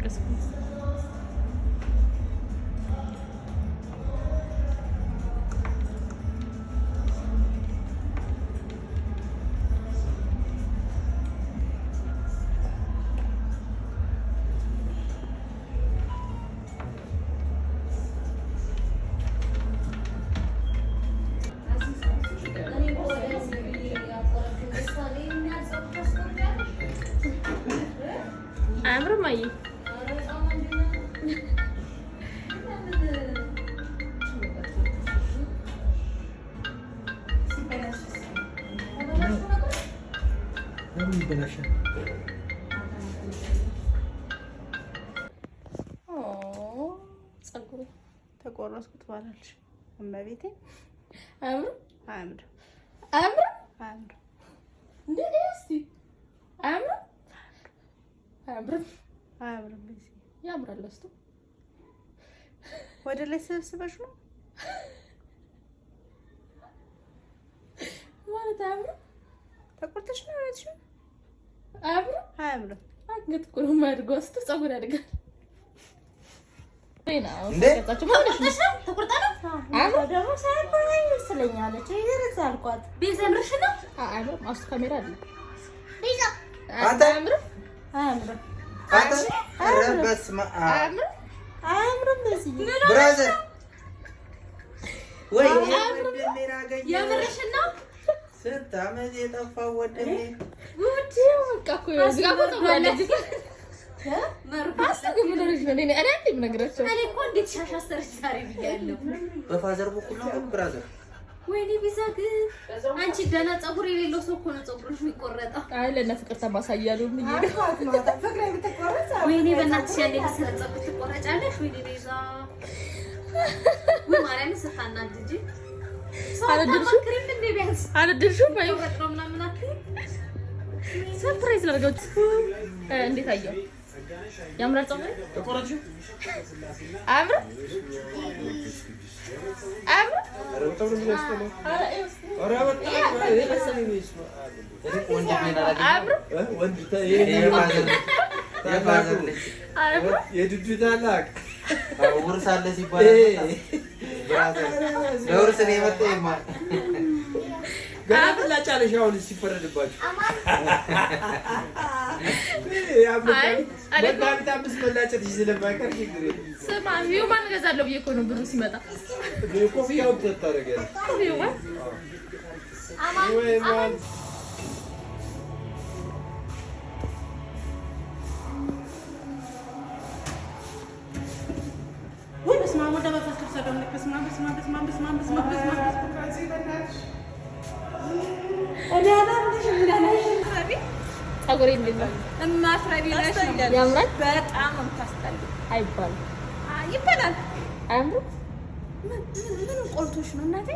እያለቀስኩ ነው። አያምርም? አየ ለምን ይበላሻል? ፀጉሬ ተቆረጥኩ ትባላለሽ። እመቤቴ አያምርም? አያምርም፣ አያምርም? አያምርም። እንዴ እስቲ አያምርም? አያምርም? አያምርም። ቤዚ ያምራል። እስቲ ወደ ላይ ሰብስበሽ ነው ማለት አያምርም? ተቆርጠሽ ነው ያለችው? አያምርም? አያምርም። አንገት እኮ ነው የማያድገው። እስቲ ፀጉር ያድጋል። እንዴ? ደግሞ ሳያምረኝ ይመስለኛለች። ይርዝ አልኳት። ቤዛ ምርሽ ነው። አያምርም? አሱ ካሜራ አለ። አንተ አያምርም? አያምርም፣ አንተ ኧረ በስመ አብ አያምርም? አያምርም። በዚህ brother ወይ ወንድሜን አገኘሁ። የምርሽን ነው። ስንት ዓመት የጠፋው ወንድሜ ጉድ በቃ እኮ እዚህ ጋር እኮ ፀጉር አለ። እዚህ ጋር አሱ ግን ምን ሆነሽ ነው? እኔ አንዴ የምነግራቸው እኔ እኮ እንዴት ሻሽ አሰረች ዛሬ ብያለሁ። በ father በኩል ነው ግን brother ወይኔ ቤዛ ግን አንቺ ደህና ፀጉር የሌለው ሰው እኮ ነው ፀጉርሽ የሚቆረጠው። አይ ለእነ ፍቅርተ ማሳያሉ ብዬ ነው። አልኳት ማታ ፍቅሬ ብትቆረጥ ወይኔ በእናትሽ ያለ የመሰለ ፀጉር ትቆረጫለሽ። ወይኔ ቤዛ ወይ ማርያምን ስታናድጂ ሰው አልወደድሽም? አታማክሪም እንዴ? ቢያንስ አልወደድሽም? አይ ቆረጥ ነው ምናምን አትይም? surprise ላድርጋችሁ። እንዴት አየው? ያምራል ፀጉሬ? ተቆረጥሽው? አያምርም? አያምርም? ኧረ በጣም ነው የሚያስጠላው። ኧረ ይኸው እስኪ። ኧረ በጣም ወንድሜን አላገኘሁም። አያምርም? የ father ልጅ አያምርም? የድዱ ታላቅ ውርስ አለ ሲባል brother ለውርስ ነው የመጣው ይማል ገና ትላጫለሽ። አሁን ሲፈረድባችሁ አይ መጋቢት 5 መላጨትሽ ስለማይቀር ችግር የለም። ስማ human እገዛለሁ ብዬ እኮ ነው ብሩ ሲመጣ ኮፍያውን ታደርጊያለሽ human ወይ ማን ወይ በስመ አብ ወወልድ ወመንፈስ ቅዱስ አሐዱ አምላክ። በስመ አብ በስመ አብ በስመ አብ በስመ አብ በስመ አብ በስመ አብ። እኔ አላምንሽም። ምን አላልሽም? ፀጉሬ እንዴት ነው? እማትረቢ ነሽ ነው። ያምራል በጣም ነው የምታስጠሊው። አይባልም። ይባላል። አያምርም? ምን ምን ቆልቶሽ ነው እናቴ?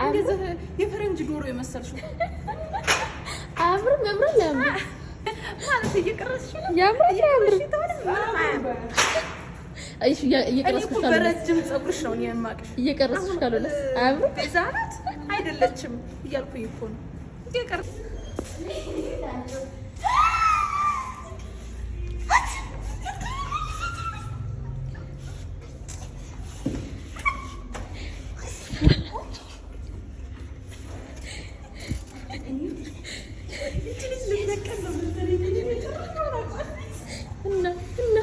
እንደዚህ የፈረንጅ ዶሮ የመሰልሽው አያምርም? ያምራል። አያምርም? ማለት እየቀረስሽ ነው። ያምራል። አያምርም? አያምርም። እሺ እኔ እየቀረስኩሽ እኮ ካልሆነ በረጅም ፀጉርሽ ነው እኔ የማውቅሽ። እየቀረስኩሽ ካልሆነ አያምርም? ቤዛ ናት አይደለችም እያልኩኝ እኮ ነው። እየቀረስ እና እና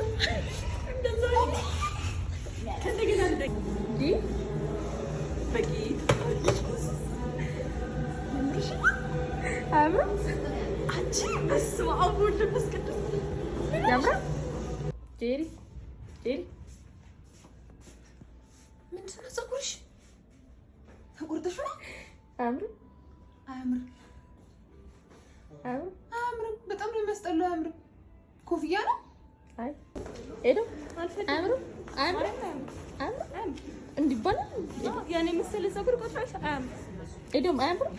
እንዴ አያምርም? አንቺ በስመ አብ ወወልድ ወመንፈስ ቅዱስ ያምራል። ጄሪ ጄሪ ምንድን ነው ፀጉርሽ? ተቆርጠሽ ነው? አያምርም? አያምርም፣ አያምርም? አያምርም። በጣም ነው የሚያስጠላው። አያምርም። ኮፍያ ነው። አይ ሄዶ አያምርም? አያምርም? አያምርም? እንዲህ ይባላል? ያኔ መሰለ ፀጉር ቆጥራሽ አያምርም። ሄዶም አያምርም?